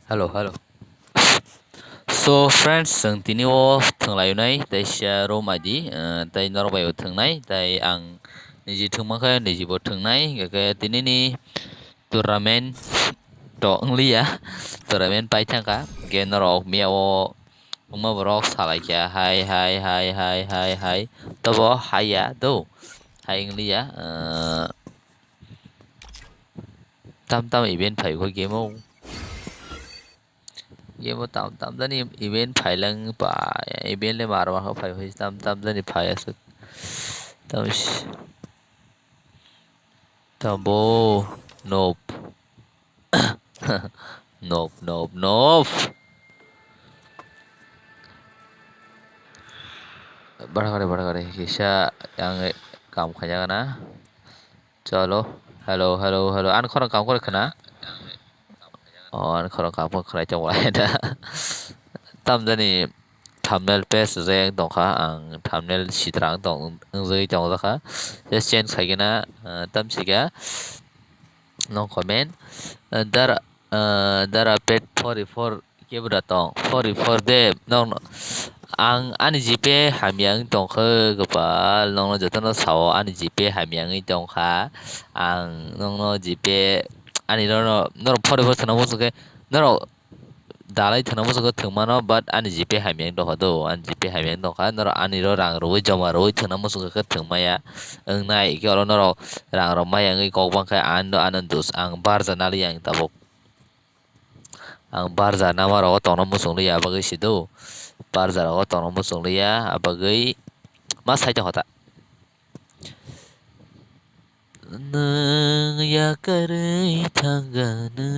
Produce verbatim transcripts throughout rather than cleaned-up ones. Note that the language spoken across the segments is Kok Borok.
Hello, hello. So friends, chwng tini o thwnglainai, tei sia room I D, eh, tei norok bai bo thwngnai, tei ang niji thwngma khe niji bo thwngnai, hwnkhe tini ni tournament to wngliya, tournament pai thangkha, hwnkhe norok miya o wngma borok salai kha, hai, hai, hai, hai, hai, hai, tobo haiya do, hai wngliya, eh, tam tam event phai kho game o. Game o tam tam jani event phailang pa, event le mar mar phai phai tam tam jani phai aswk. Tam s-, tam bo nope. Nope, nope, nope. Bara gari, bara gari, kisa yang kam khaina gana. Chalo. Hello, hello, hello. Ani khorang kam kore khna? Oh, ani khorang kam kore khna chong wala da. Tam jani thumbnail paste reng tongkha, ang thumbnail sitrang tong, wngwi tong jakha. Just change khaigena, ah, tam sika. No comment. Ah, dara, ah, dara pet forty-four. Kebra tong, forty-four de, nong, ang ani G P hamya wng tongkha, kwpal, nongno jotono sao, ani G P hamya wngwi tongkha, ang nongno G P ani rono, norok forty-four thwna muchungkhe, norok dalai thwna muchungkhe thwngmano, but ani G P hamya wng tongkha do, ani G P hamya wng tongkha, norok ani ro rang rwui, joma rwui thwna muchungkhe thwngmaya, wngnai, khe oro norok rang rok maya wngwi kok bangkhe, ano, ano dos, ang barja naliya ang tabuk. Ang barja nama rogo tongna muchung liya abagwi sido. Barja rogo tongna muchung liya abagwi ma sai tongkha ta. Nwng yakarwi thangano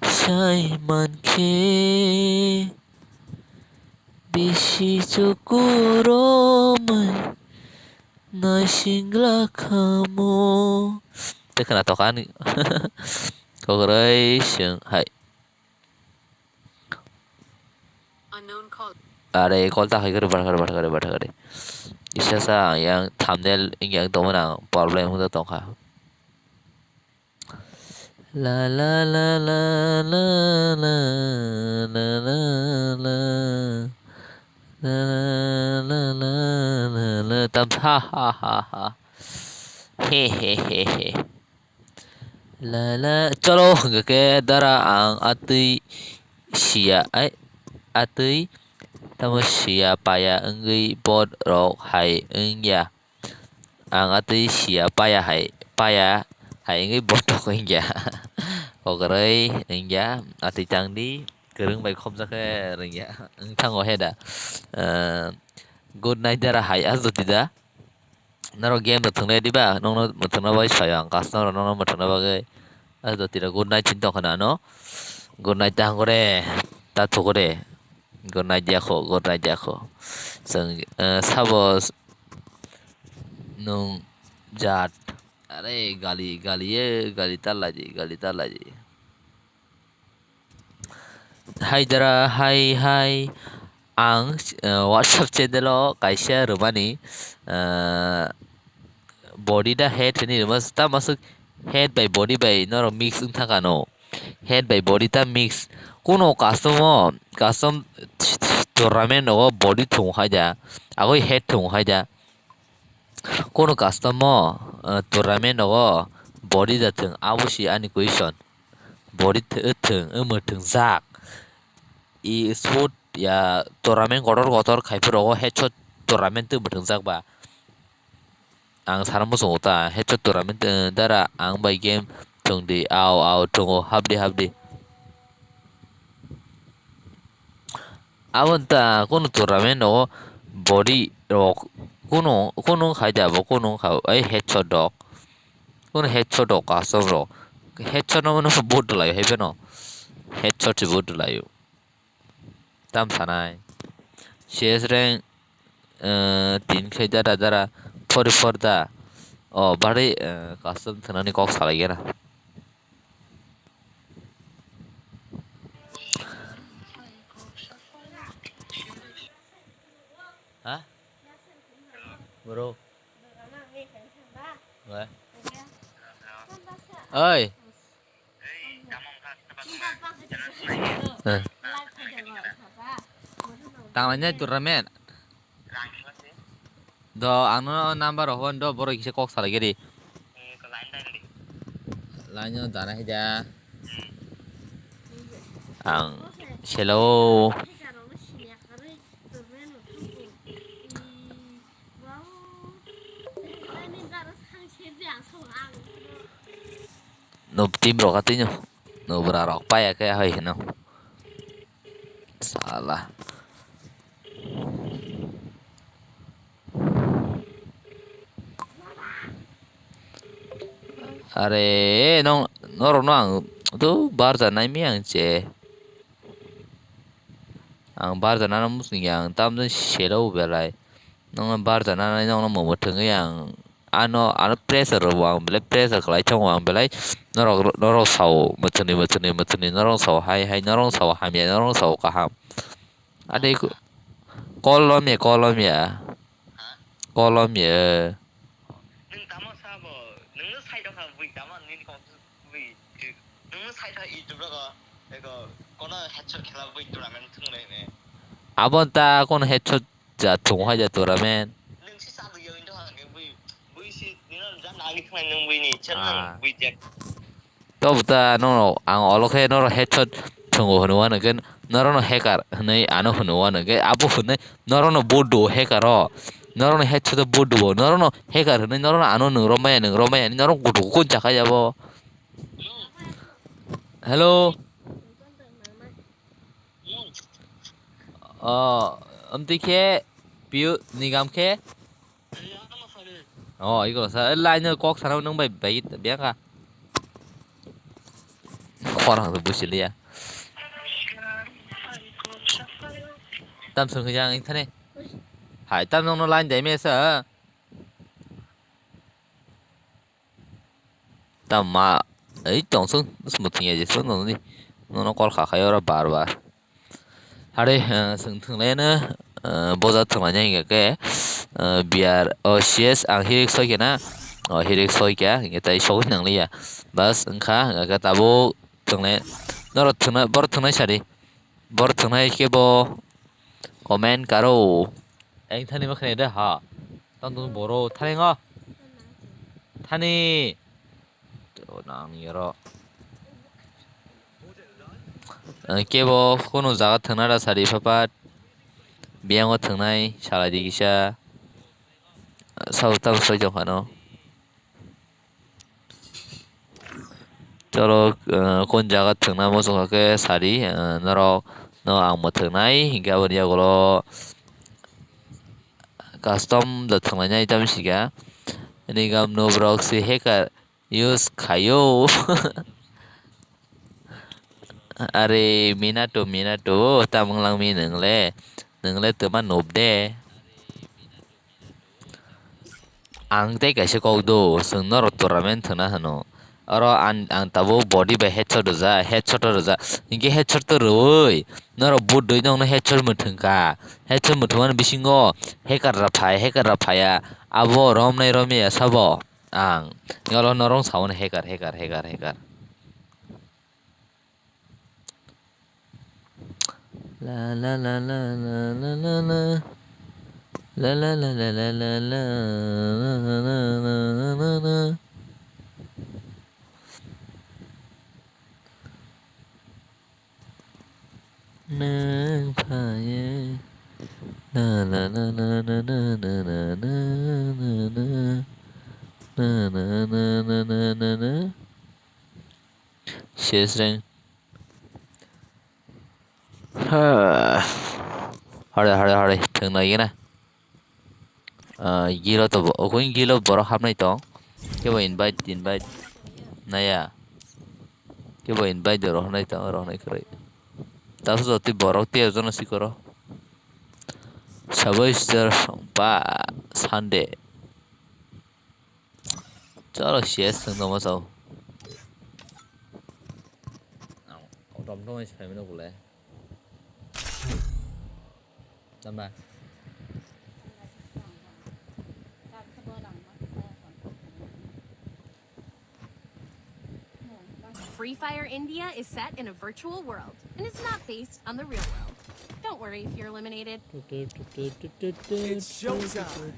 sai mankhe bisi chukurumwi naisingla khamo. Tei khwna tokha ani. Kokroi chwng hai. Unknown call. Are, call ta hai kare, bar kare, bar kare, bar kare. Isa sa yang thumbnail wngya tongmani ang problem wngwi tongkha. La la la la la la la la la la la la la la la tam ha ha ha ha. He he he he. La la, cholo, hwnkhe khe dara ang atwi siya, ai, atwi tamo siya paya wngwi bot rok hai wngya. Ang atwi siya paya hai, paya hai wngwi botok wngya. Kokroi wngya, atwi tangdi, kwrwng bai khopjak khe wngya. Wngthango he da. Eh, good night dara hai, aswk da. Norok game rok thwnglai diba? Nokno mwthangna bagwi saio ang, customer rok nokno mwthangna bagwi. Ah, jotira good night hwn tongkha na ano. Good night ta hangkore, ta thukore. Good night ya kho, good night ya kho. Chwng, eh, sabo s-, nwng jat. Are gali, gali ye, gali ta laji, gali ta laji. Hai dara, hai, hai. Ang, eh, WhatsApp channel o kaisa rwmani, eh, body da head hinwi rwma, ta masuk head bai body bai norok mix wng thangkha no. Head bai body ta mix. Kuno custom o, custom tournament o body thung hai da. Agoi head thung hai da. Kono custom o, eh, tournament nogo body da thwng, abo se ani question. Body th-, thwng, mwthwng jak. E sport ya tournament kotor kotor khai phuru rogo headshot tournament twi mwthwng jak ba. Ang sana muchungo ta headshot tournament, eh, dara ang bai game thwng di, au, au, thwngo, hapdi, hapdi. Abo ta kunu tournament o body rok kunu, kunu khai da bo kunu khai, ai headshot rok. Kunu headshot rok custom rok. Headshot no mano boot lai hai beno. Headshot se boot lai. Tam sanai. C S rank, eh, tin khai dara dara forty-four da. O bari, eh, custom thwnani kok salai gana. Ha? Bro. Wah. Oi. Eh. Tanglainai tournament. Do, ang no number rok hwn do, borok kisa kok salai giri. Line no dana hida. Ang selo. No team rok atwi no. No bwra rok paya khe hai hino. Sala. Are, nong, norok no ang tu barja nai mi ang che. Ang barja nano musung ya, ang tamjani selo belai. Nong barja nai nong no momo thangwi ang ano, ano pressure rw ang belai, pressure khlai thung ang belai. Norok, norok sao, mwthwni, mwthwni, mwthwni, norok sao, hai, hai, norok sao, hamya, norok sao, kaham. Ade ko-, kolom ya, kolom ya. Ha? Kolom ya. Nwng tamo sabo, nwngno side o kha bui tamo nini kok bui. Nwngno side o YouTube rogo, eko, kono headshot khela bui tournament thung le ne. Abo ta kono headshot ja thung hai ja tournament. Nwng si sabo yo indo ha ke bui, bui si nino jam agi thung nwng bui ni channel Ah. Bui jak. Tobo ta norok ang olo khe norok headshot thwngo hwnwi uanw khe norokno hacker hwnwi ano hwnwi uanw khe abo hwnwi norokno bodo hacker o norokno headshot o bodo bo norokno hacker hwnwi norokno ano nwng romaya nwng romaya hinwi norok kutu kukun chakha yabo. Hello. O amtwi khe piu nigam khe. O, iko sa, eh, line no kok sana nung bai, bai, biang ka. Khorang tu busi liya. Tam sung yang ing thane. Hai, tam nung no line dai me sa. Tam ma, ei tong sung, smoothing ya je sung nung ni. Nung no call kha khai ora bar bar. Hare, eh, chwng thwnglaino, eh, boja thwnglaina hingkha khe, eh, B R, o, C S ang hirik soi khe na, o, hirik soi kha, hingkhe tai sogwi nangliya. Bas wngkha, hingkha khe tabuk thwnglai, norok thwngna, borok thwngnai sadi. Borok thwngnai khe bo comment karo. Ang thani ma khnai da ha. Tang tong boro thani ngo. Thani. To nang ni oro. Ang kebo kono jaga thangna da sari phapat. Biyango thangnai salai di kisa. Sabo tamo soi tong phano. Chwlo, eh, kon jaga thwngna muchungkha khe sadi, eh, norok no ang mwthwngnai, hinkhe aboni yagulo custom da thwnglainai tamsiga. Nini gam no borok se hacker use khaio. Are minato, minato, tamung langmi nwngle, nwngle twma nub de. Ang tei kaisa kok do, chwng norok tournament thwngna hwno. Oro ang, ang tabuk body bai headshot rwjak, headshot o rwjak. Hinkhe headshot to rwui, norok boot dui nokno headshot mwthwng kha. Headshot mwthwngmani bisingo hacker rok phai, hacker rok phaiya. Abo romnai romya sabo ang. Yolo norok sao hacker, hacker, hacker, hacker. La la la la. La la la la la la. Nwng phaiwi. La la la la. Na na na na. Sesreng. Ha. Hare, hare, hare. Thwng nai gina. Ah, gilo to bo. Okoi gilo borok hapnai tong. Kebo invite, invite. Naya. Kebo invite do rohonai tong, rohonai kwrwi. Taso jotoi borok tei jono sikoro. Sabo Easter ba Sunday. Chalo, C S thwng tongma chao. Ang auto auto mai phai mano bole. Tama. Free Fire India is set in a virtual world, and it's not based on the real world. Don't worry if you're eliminated. It's showtime.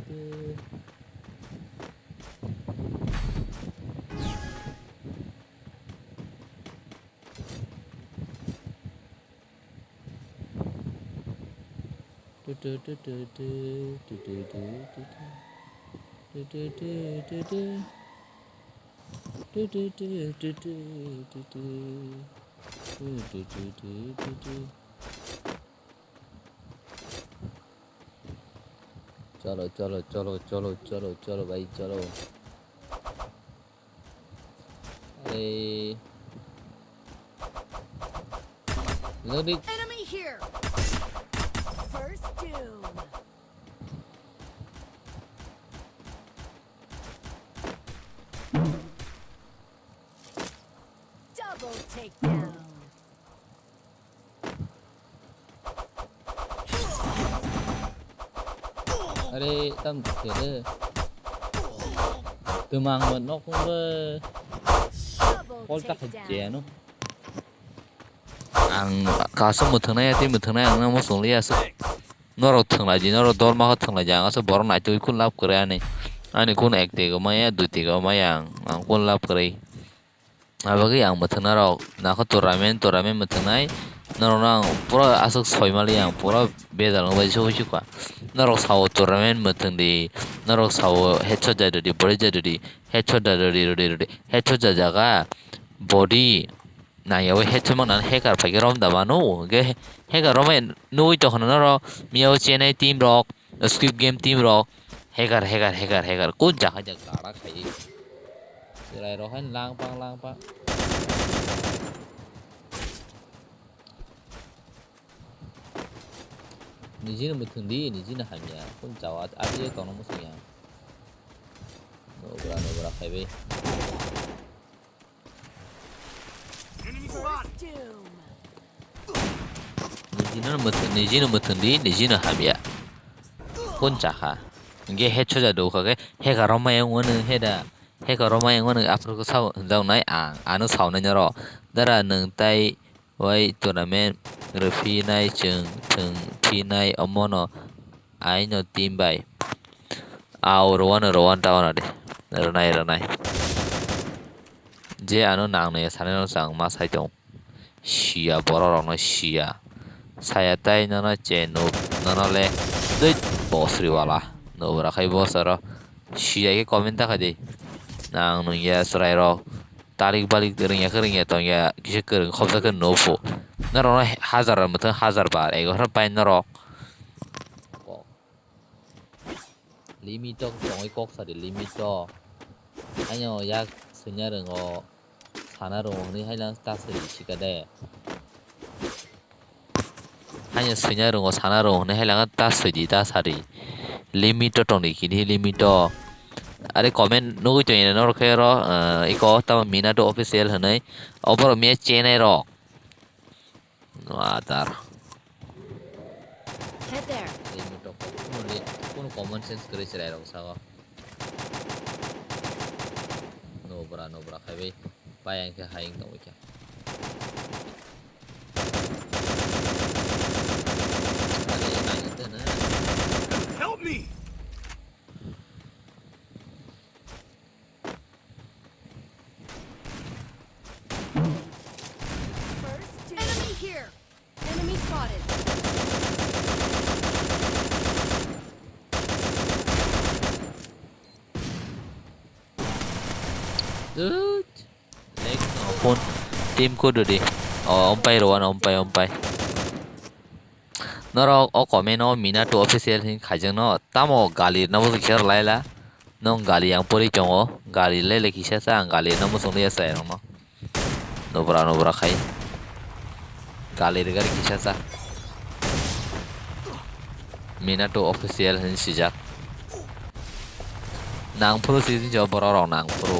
Chalo, chalo, chalo, chalo, chalo, chalo, bhai, chalo. Hey. Loading. Enemy here. First doom. Double takedown. Are, tam kere. Tumang mo nok mo. Double takedown. Kol ta khaje no. Ang kaso mwthwngnai, tei mwthwngnai ang nang muchung liya aswk. Norok thwnglai di, norok dorma khe thwnglai di, ang aswk borok naitugwi kun lab kwrwi ani. Ani kun ek tega maya, dui tega maya ang, ang kun lab kwrwi. Abagwi ang mwthwng narok nakho tournament, tournament mwthwngnai. Norokno ang pura aswk soi mali ang pura bejal wng bai sogwi sukha. Norok sao tournament mwthwng di, norok sao headshot jai rwdi, body jai rwdi, headshot jai rwdi, rwdi, rwdi, headshot jai jaga, body. Nangyawi headshot mangna hacker phaikhe romda mano, hwnkhe hacker romai nugwi tongkha norok, miyao Chennai team rok, Squid Game team rok, hacker, hacker, hacker, hacker, kun jaga jaga gara khaiwi. Chwrai rok haino langpang, langpang. Nijino mwthwng di, nijino hamya, kun jaga atiyo tongna muchungya. Nobra, nobra khaiwi. Nijino mwthwng, nijino mwthwng di, nijino hamya. Kun chakha. Hwnkhe headshot ja do kha khe, hacker romai wng mano heda. Hacker romai wng mano aphuru khe sao hwnjaknai ang, ano saonai norok. Dara nwng tai wai tournament rwphinai chwng thwngphinai omono aino team bai. Au rwano rwano tabana de. Rwnai rwnai. Je ano nang nai sanai no chang ma sai tong. Sia borok rok no sia. Saya tai nono che nuk nono le. Dui bosri wala. No bora khai boss aro. Sia ke comment ta khai de. Nang nung ya chwrai rok. Talik balik rwngya khe rwngya tongya kisa kwrwng khobsa khe nuphu. Norok no hajar mwthang hajar bar ego hwnwi pai norok. Limit o tongwi kok sadi limit o. Haino yak swina rwngo sana rwngo hwnwi haino ta sadi sika de. Haino swina rwngo sana rwngo hwnwi haino ta swidi ta sadi. Limit o tongdi kini limit o. Are comment nugwi tongya norok khe oro iko tamo Minato official hwnwi. Oborok miya chenai rok. No adar. Head there. Limit o kok kuno li-, kuno common sense kwrwi chwrai rok sago. Nobra nobra khaiwi pai ang khe hai wng tongwi khe. Help me! Enemy here! Enemy spotted! Dude. Next no phone. Team ko dudi. Oh, ompai rowan, ompai, ompai. Norok o comment o Minato official hin khaijak no. Tamo gali no bo khe laila. Nong gali yang pori tongo. Gali lele kisa sa ang gali no muchung liya sa rong no. Nobra nobra khai. Gali rigar kisa sa. Minato official hin sijak. Nangphuru si jo borok rok nangphuru.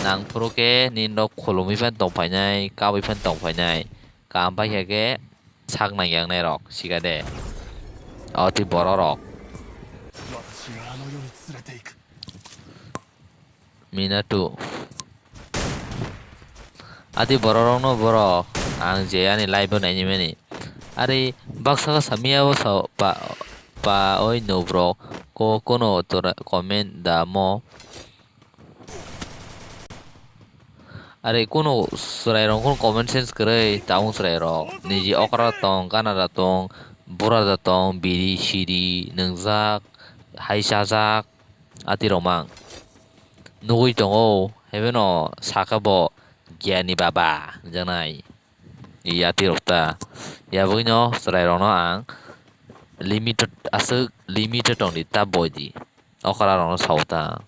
Nangphuru khe nini rok khulumwi phan tong phainai, kabwi phan tong phainai. Kam pai khe khe sak nang yang nai rok sika de. Oti borok rok. Minato. Ati bororokno borok ang je ani live o nainimani. Ari baksa khe samya o sa pa, pa oi nubrok ko kono tora comment da mo. Ari kono chwrairok kono comment sense kwrwi tabung chwrairok. Niji okra tong, Canada tong, burada tong, biri siri nwngjak, hai chajak, atirok mang. Nugui tongo, hebono sakhe bo Gyani Baba hwnjaknai. I atirok ta. Yabagwino chwrairokno ang limited, aswk limited tongdi, ta boidi. Okrarokno sao ta.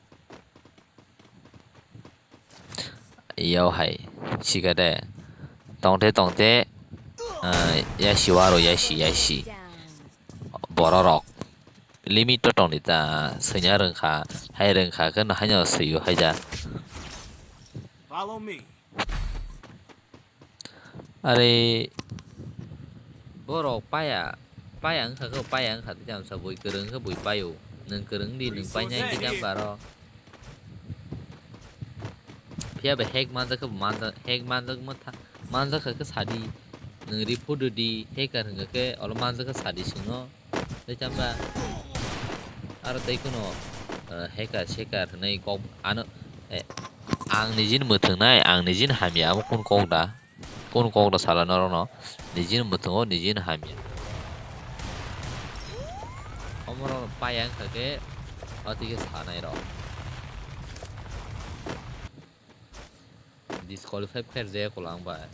Yao hai, sikade. Tongte, tongte, ah, yasi waro, yasi, yasi. Bororok. Limit to tongdi ta, swina rwngkha, hai rwngkha khe no haino swio haida. Follow me. Are borok paya, paya wngkha khe paya wngkha tei tamsa bui kwrwng khe bui paio. Nwng kwrwng di, nwng painai khe jam baro. Phiya bai hack manjak khe bo manjak, hack manjak ma tha-, manjak kha khe sadi. Nwng report rwdi, hacker hwnkha khe olo manjak khe sadi chwngno. Tei chamba aro tei kheno, eh, hacker secker hwnwi kok ano, eh, ang nijini mwthwngnai, ang nijini hamya, amo kunu kok da? Kunu kok da sala norokno? Nijini mwthwngo, nijini hamya. Omorokno paya wngkha khe, o twi khe sanai rok. Disqualify khe rwjak ya kolang bai.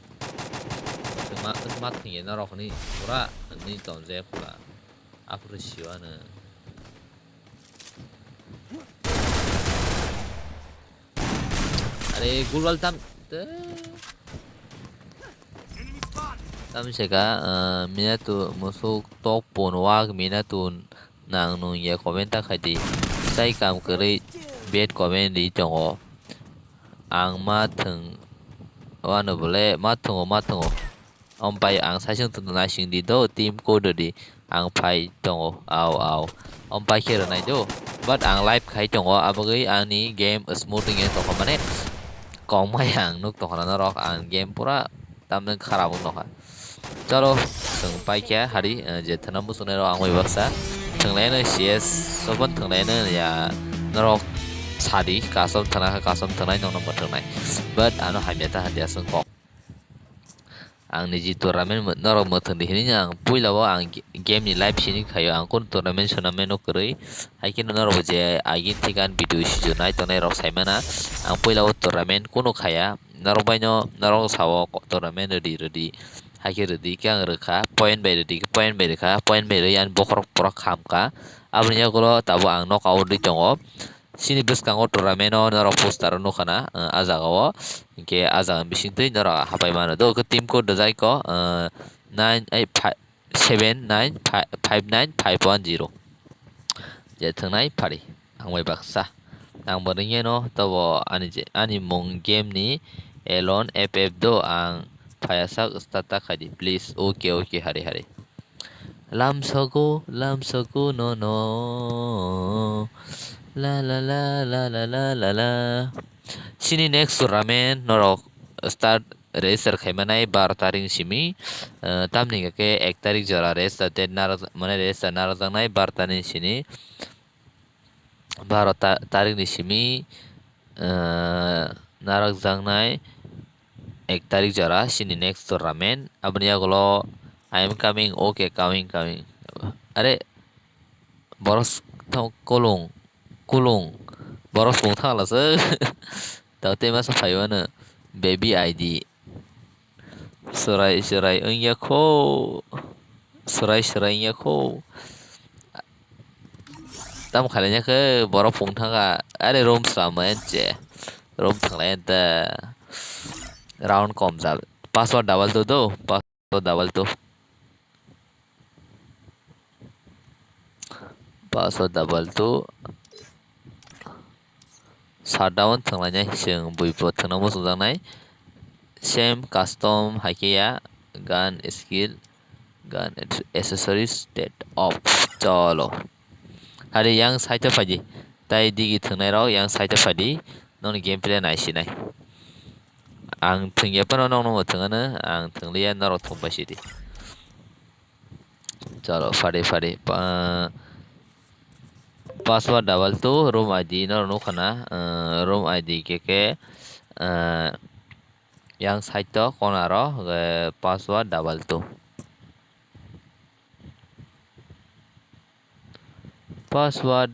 Tma, tma thwngya norok hwnwi pura hwnwi tonjak ya kolang. Aphuru siwano. Are gulwal tam, te. Tam seka, eh, minatu musuk tok pon wak minatu nang nung ya comment ta khai di. Sai kam kwrwi bad comment ri tongo. Ang ma thwng wano bole, ma thwngo, ma thwngo. Om pai ang saisung tong naising di do, team code di. Ang phai tongo, au, au. Om pai khe rwnai do. But ang live khai tongo, abagwi ani game smooth wngya tongkha mane. Kok mai ang nuk tongkha na norok, ang game pura tamni kharap wng tongkha. Chalo, chwng paikha hari, eh, je thwna muchungnai rok ang bai baksa. Thwnglaino C S, sobon thwnglaino ya norok sadi, kasom thwna kha, kasom thwngnai nokno mwthwngnai. But ano hamya ta hamya chwng kok. Ang niji tournament mo-, norok mwthwng di hinwi ang puila o ang ge-, game ni live sini khaio, ang kunu tournament sonameno kwrwi. Hai kheno norok bo je agini thik ani video sijwnai tongnai rok saimana, ang puila o tournament kunu khaya. Norok bai no, norok sao ko-, tournament rwdi, rwdi. Hai khe rwdi khe ang rwkha, point bai rwdi, point bai rwkha, point bai rwi ani bokhorok borok khamkha. Aboni yagulo tabuk ang knockout rwi tongo. Chini bwskango tournament o norok poster o nukha na, ah, ah jaga o. Hinkhe ah jaga ni bisingtwi norok hapai mano. Do khe team code rwjak ko, ah, nine eight five, seven nine five nine five one zero. Je thwngnai phari, ang bai baksa. Ang bo ringye no, tobo ani je, ani mung game ni Elon F F do, ang phaya sak start ta khai di, please. Okay, okay, hari, hari. Lamsogo, lamsogo, no, no. La, la, la. Chini next tournament norok start register khaimanai baro tarik ni simi, eh, tamni hwnkhe ek tarik jora register date narwk, mane register narwkjaknai baro tarik ni simi, baro ta-, tarik ni simi, eh, narwkjaknai ek tarik jora chini next tournament. Aboni yagulo I am coming, okay, coming, coming. Are, boros thok kolong. Kulung. Borok song thangla se. Tao tei masa phaiwano. Baby I D. Swrai swrai wngya kho. Swrai swrai wngya kho. Tam khalainya khe borok phung thangkha. Are room slam enche. Room thanglai ente. Round kom jal. Password double two do. Password double two. Password double two. Shutdown thwnglainai chwng buibo thwngna muchungjaknai. Same custom haikhe ya, gun skill, gun accessories, state off. Cholo. Hari yang side o phaidi. Tai digi thwngnai rok yang side o phaidi. Noni gameplay naisinai. Ang thwngya phano nokno bo thwngano, ang thwngliya, norok thwngpai sidi. Chalo, phari phari. Pa-, password double two, room I D norok nukha na, ah, room I D khe khe, ah, yang side o corner o, eh, password double two. Password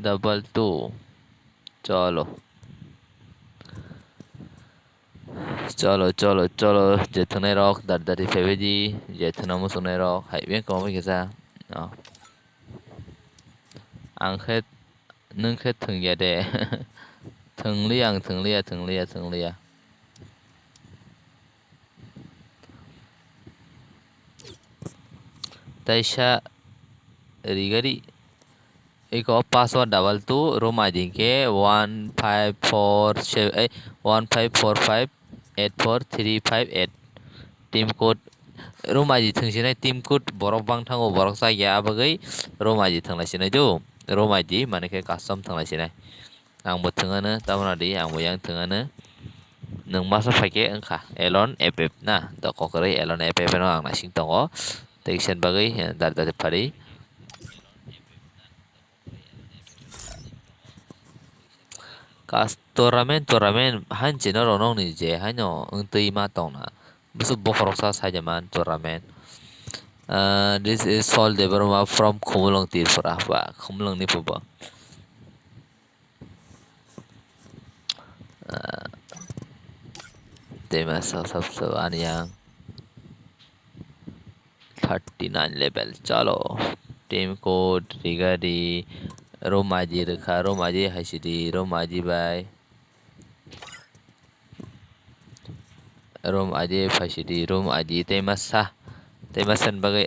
double two. Cholo. Cholo, cholo, cholo. Je thwngnai rok, dar dari phaibai di. Je thwngna muchungnai rok, hai beng kwbangma kisa. No. Ang khe, nwng khe thwngya de. Thwngliya, ang thwngliya, thwngliya, thwngliya. Taisa rigari iko password double two, room I D khe one five four seven, eh, one five four five eight four three five eight. Team code, room I D thwngsinai team code borok bang thango, borok chakya, abagwi room I D thwngna sinai do. Room I D mane khe custom thwngna sinai. Ang bo thwngano, tamoni di, ang bo yang thwngano. Nwng masa phaikhe wngkha Elon F F na, do kokrwi Elon F F no ang naising tongo. Tei kisa bagwi, eh, dar dar phari. Kas tournament, tournament hain chino rw nokni je haino wngtwi ma tongna. Bwswk bokhoroksa saida man tournament. Ah, this is Sol Debbarma from Khumulwng, Tripura. Ba, Khumulwng ni phubo. Ah, tei masa sabso ani yang thirty nine level. Chalo. Team code, rigari, room I D rwkha, room I D hai sidi, room I D bai. Room I D phai sidi, room I D tei masa, tei masa ni bagwi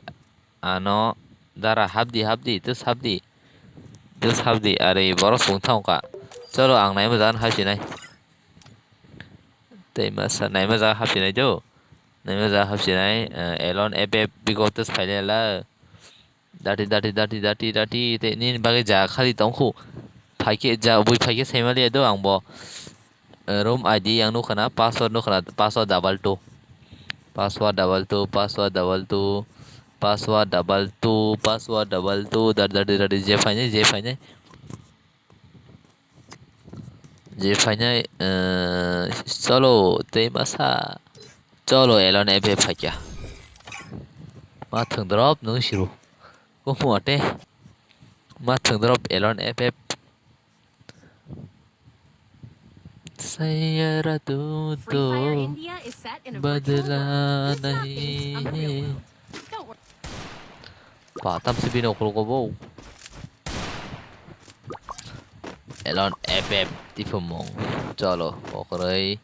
ano dara hapdi, hapdi, tus hapdi, tus hapdi, are borok sung thang kha. Chalo, ang naima jaga hapsinai. Tei masa naima jaga hapsinai do. Naima jaga hapsinai, eh, Elon F F bigo tus phailai la. Dati, dati, dati, dati, dati, tei nini bagwi jaga khali tongkhu. Phaikhe ja, bui phaikhe saimaliya do ang bo. Eh, room I D yang nukha na, password nukha na, password double two. Password double two, password double two, password double two, password double two, dati, dati, dati, je phainai, je phainai. Je phainai, eh, cholo, tei masa. Cholo, Elon F F phaikha. Ma thwng drop nwng siru. Kumo ate. Ma thwng drop Elon F F. Sayara tu Free Fire tu India is set in a virtual badla world. These map games on the real nahi world. Don't worry. Patam si bini ukhulgo bo. Elon F F tipumung. Cholo, kokroi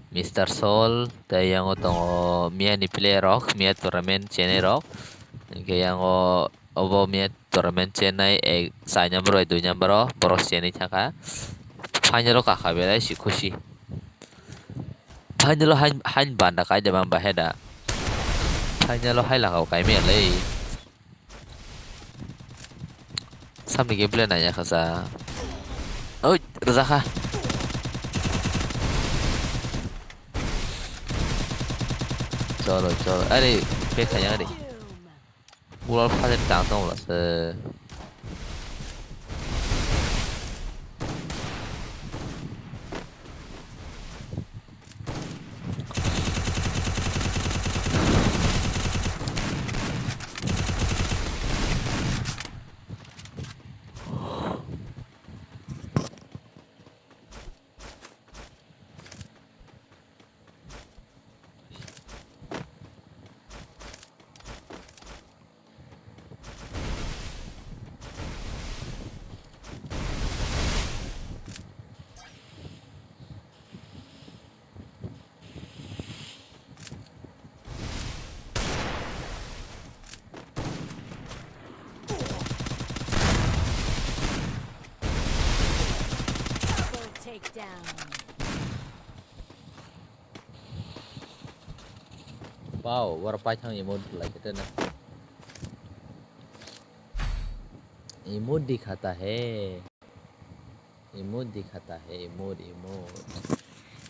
Mister Sol, tei yango tongo miya ni player rok, miya tournament chenai rok. Hingke yango obo miya tournament chenai ek, char number bai dui number o borok chenai thangkha. Final o kakha belai si khusi. Final o hain, hain banda kaida mang bahai da. Final o hai laka o kaimiyalei. Samni gameplay naiya kha sa. Oi, rwjakha. Cholo, cholo. Are, back khaiyang are. Ulal phaset tang tong la se. Double takedown. Wow, oro paithang emote lai khe tena. Emote dikhata hai. Emote dikhata hai, emote, emote.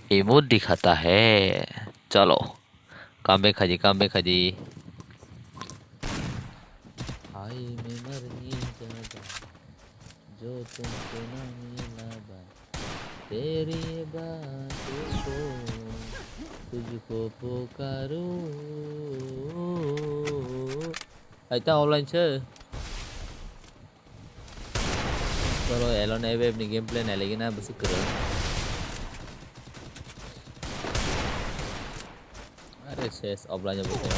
Emote dikhata hai. Chalo. Come back khaidi, come back khaidi. Hai memar hi jada. Jo tumko na mila ba. Teri baat ko, tujhko pukaru. Hai ta offline se. Chalo, Alone Wave ni gameplay nai lagi na, bwswk kwrwng. Are ses, offline bo khe.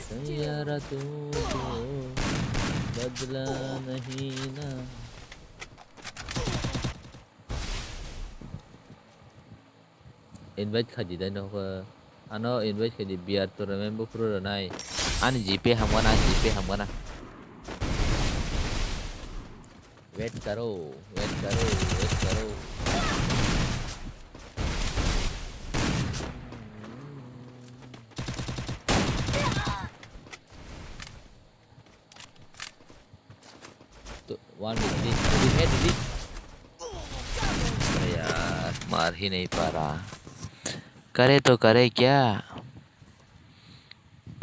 Saiya ra tu badla nahi na. Invite khaidi dai no khe. Ano invite khaidi, beer tournament bo phuru rwnai. Ani G P hamgana, G P hamgana. Wait karo, wait karo, wait karo. To, one fifty. Ready, ready. Yaar, maar hi nahi pa raha. Kare to kare kya?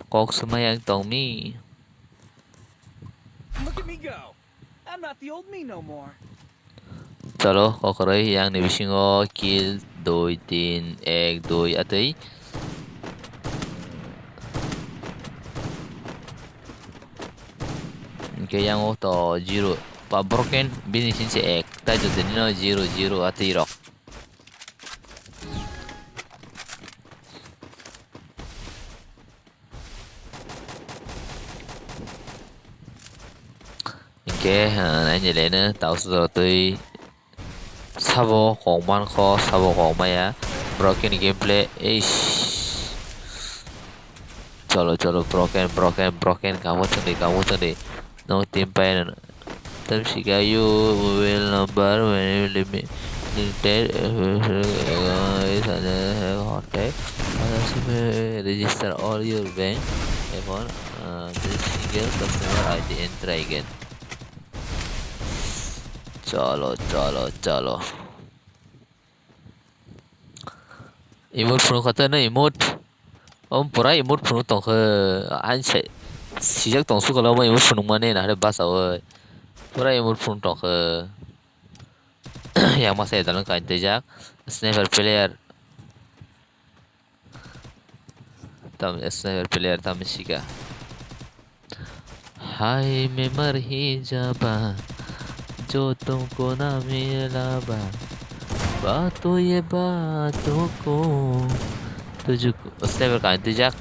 Kok swmai ang tong mi. Look at me go. I'm not the old me no more. Chalo, kokroi yang ni bisingo kill dui, tin, ek, dui, atwi. Hingke yang o to zero. Pa broken, bini sini se ek. Tai to tini no zero, zero, atwi rok. Hingke, ah, naini leno tausa jora twi sabo kok mankho, sabo kok maya. Broken gameplay, eish. Chalo, chalo, broken, broken, broken, kamu chwngdi, kamu chwngdi. Nong team pai Tamsika, you mobile number when you limit limited contact. Register all your bank account, uh, the single customer I D and try again. Chalo, chalo, chalo. Emote phunuk kha tei no emote. Omo pura emote phunuk tongkha. Ani se sijak tong sukala omo emote phunukmani nahare bachaui. Pura emote phunuk tongkha. Yang masa edalong kain twijak. Sniper player. Tam sniper player tam sika. Hai memar hi jaba, jo tumko na milaba, baat to ye baat ko, tujhko, sniper kain twijak.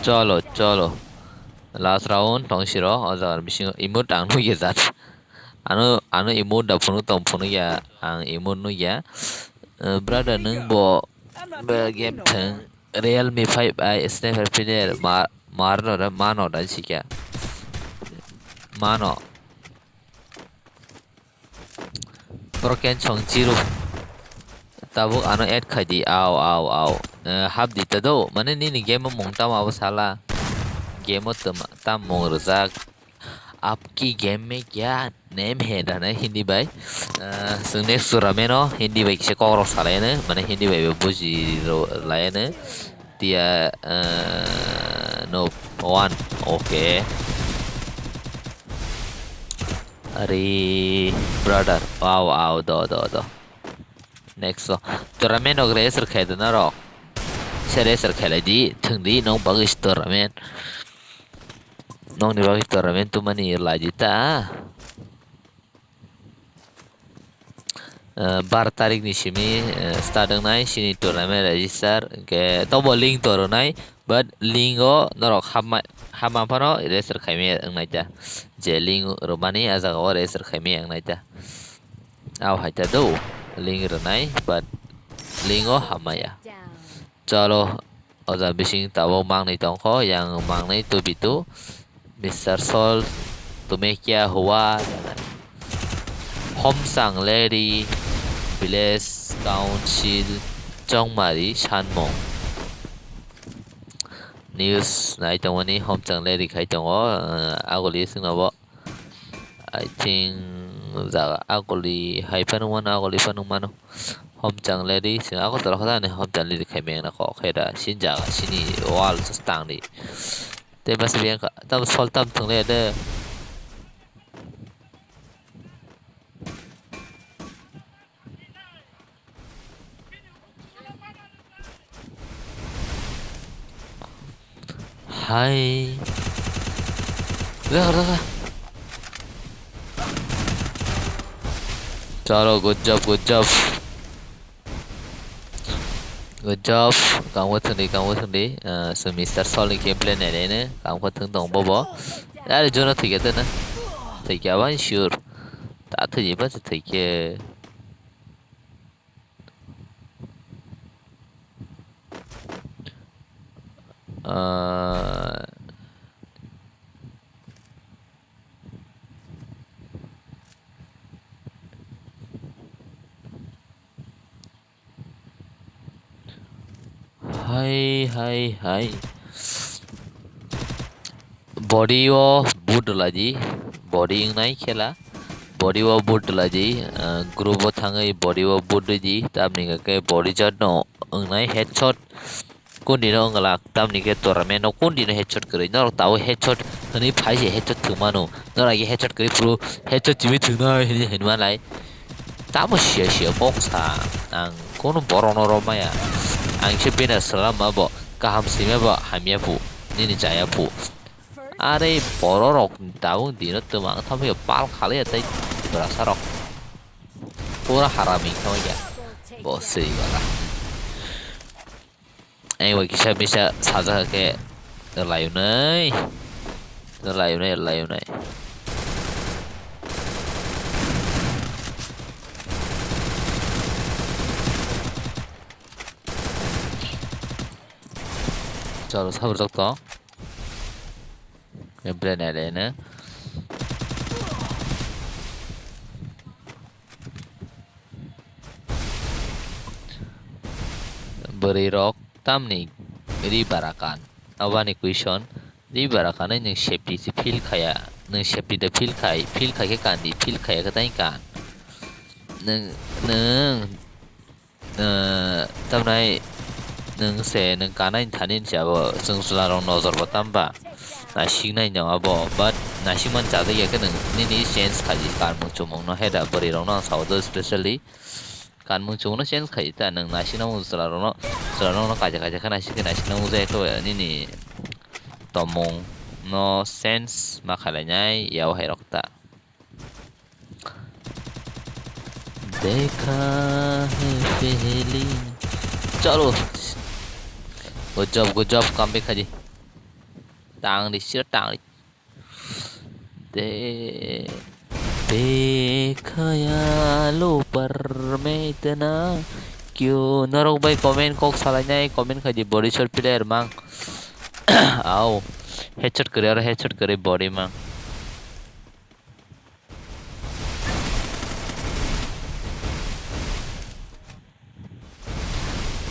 Chalo, chalo. Last round tong siro, o jaga bisingo emote ang nukya jat. Ano, ano emote da phunuk tong phunukya, ang emote nukya. Eh, brother, nwng bo, bo game thwng, Realme five i sniper player ma-, marno da, mano da sikya. Mano. Broken song zero. Tabuk ano add khai di. Au, au, au. Eh, hap di ta do. Mane nini game o mung tamo abo sala. Game o tam, tam mung rwjak. Apki game mein kya name hai da na Hindi bai. Eh, chwng next tournament o Hindi bai kisa kok rok salai ano. Mane Hindi bai bo buji ro-, lai ano. Tia, eh, no, one. Okay. Are, brother. Wow, wow, do, do, do. Next o. Tournament rok race rok khe da norok. Se race rok khelai di, thwng di, nong bagwi se tournament. Nongni bagwi tournament tongmani lai di ta. Eh, bar tarik ni simi, eh, start wngnai sini tournament register, hingke tobo link to rwnai, but link o norok hapma, hapma phano register khaimaya wngnai ta. Je link rwmani a jaga o register khaimaya wngnai ta. Au hai ta do, link rwnai, but link o hapmaya. Chalo, o jaga bising tabuk mangnwi tongkho, yang mangnwi tubitu, Mister Sol, tumekya hua, Homsang Lady, Village Council, Chongmari, Sanmung. news nai tongmani homchang le rikhai tongo, ah, aguli singno bo. I think jaga aguli hai phano wngmano, aguli phano wngmano. Homchang le ri sing Agartala khe ani homchang le rikhai mengna kok khe da. Sini jaga sini wall se tang di. Tei masa biyang kha tamo sol tam thwng le de. Hai. Udah, udah, udah. Chalo, good job, good job. Good job. Kamu thangdi, kamu thangdi. Eh, so Mister Sol ni gameplay nai nai ne. Kamu kha thang tong bobo. Are jono thikya tena. Thikya ban sure. Ta thikya ba thikya. Ah. Hai, hai, hai. Body o boot rwlaidi, body wngnai khela, body o boot rwlaidi, ah, group o thangwi body o boot rwdi, tamni hwnkhe body shot no wngnai headshot, kundino wngla, tamni khe tournament o kundino headshot kwrwi, norok tabuk headshot hwnwi phai se headshot thwngmano, norok agi headshot kwrwi phuru headshot chimi thwngnai hwnwi hwnwi malai. Tamo sia sia kok sa, ang kono borokno rw maya. Ang se bena salam abo kaham sima bo hamya phu, nini chaya phu. Are borok rok tabuk dino twmang tamo pal khalai ya tei brasa rok pura harami khamai ya. Bo sri wala. Ang bai kisa misa sajak khe rwlai unai, rwlai unai, rwlai unai. Chalo, sabar jok to. Gameplay nai le ne. Bwrwi rok tamni ri bara kan? Aboni question, ri bara kanwi nwng safety se feel khaya, nwng safety da feel khai, feel khai khe kandi, feel khaya khe tai kan? Nwng, nwng, eh, tamnai nwng se nwng kanai thani se abo chwng chwla rok nojor bo tamba naisik nai no abo, but naisik man chajak ya khe nwng nini change khaji kanmung chumung no heda bwrwi rok no ang sao do specially. Kanmung chumungno change khai ta, nwng naisik nang chwla rokno, chwla rokno kaisa kaisa khe naisik khe naisik nang jai khe nini tongmung no change ma khalai nai ya o hai rok ta. Dekha hai pehli. Chalo. Good job, good job, comeback khaji. Tang di, sira tang di. De, de khaya lo par me itna kyo? Norok bai comment kok salai nai, comment khai di, body shot player mang. Au. Headshot kwrwi, aro headshot kwrwi body mang.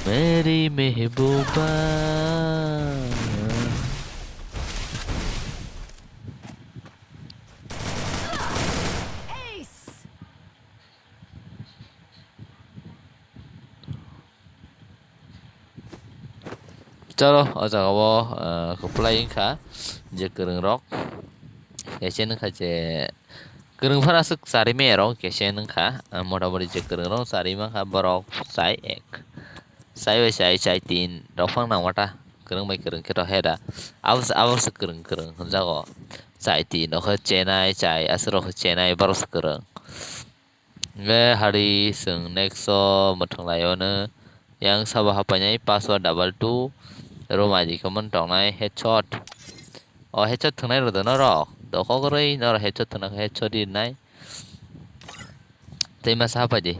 Meri mehbuba. Chalo, o jaga o, ah, kwplai wngkha je kwrwng rok. Kaisa wngkha je kwrwng phano aswk charwi maya rok, kaisa wngkha, ah, mota moti je kwrwng rok charwi mankha borok chai ek. Chai bai chai, chai tin rok phano nangma ta. Kwrwng bai kwrwng khe rok heda. Abo se, abo se kwrwng kwrwng hwnjago. Chai tin rok khe chenai, chai aswk rok khe chenai, borok se kwrwng. Hwnkhe hari chwng next o mwthang lai o no yang sabo hapainai password double two room I D khe mantoknai headshot. O headshot thwngnai rwdo norok dokhok rwi norok headshot thwngna khe headshot rinai. Tei masa hapai di.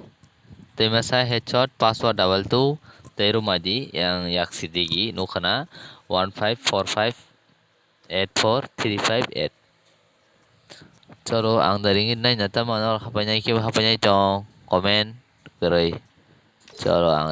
Tei masa headshot password double two tei room I D yang yak sidigi nukha na one five four five eight four three five eight. Cholo, ang da ringit nai na tamo norok hapai nai kebo hapai nai tong comment kwrwi. Cholo, ang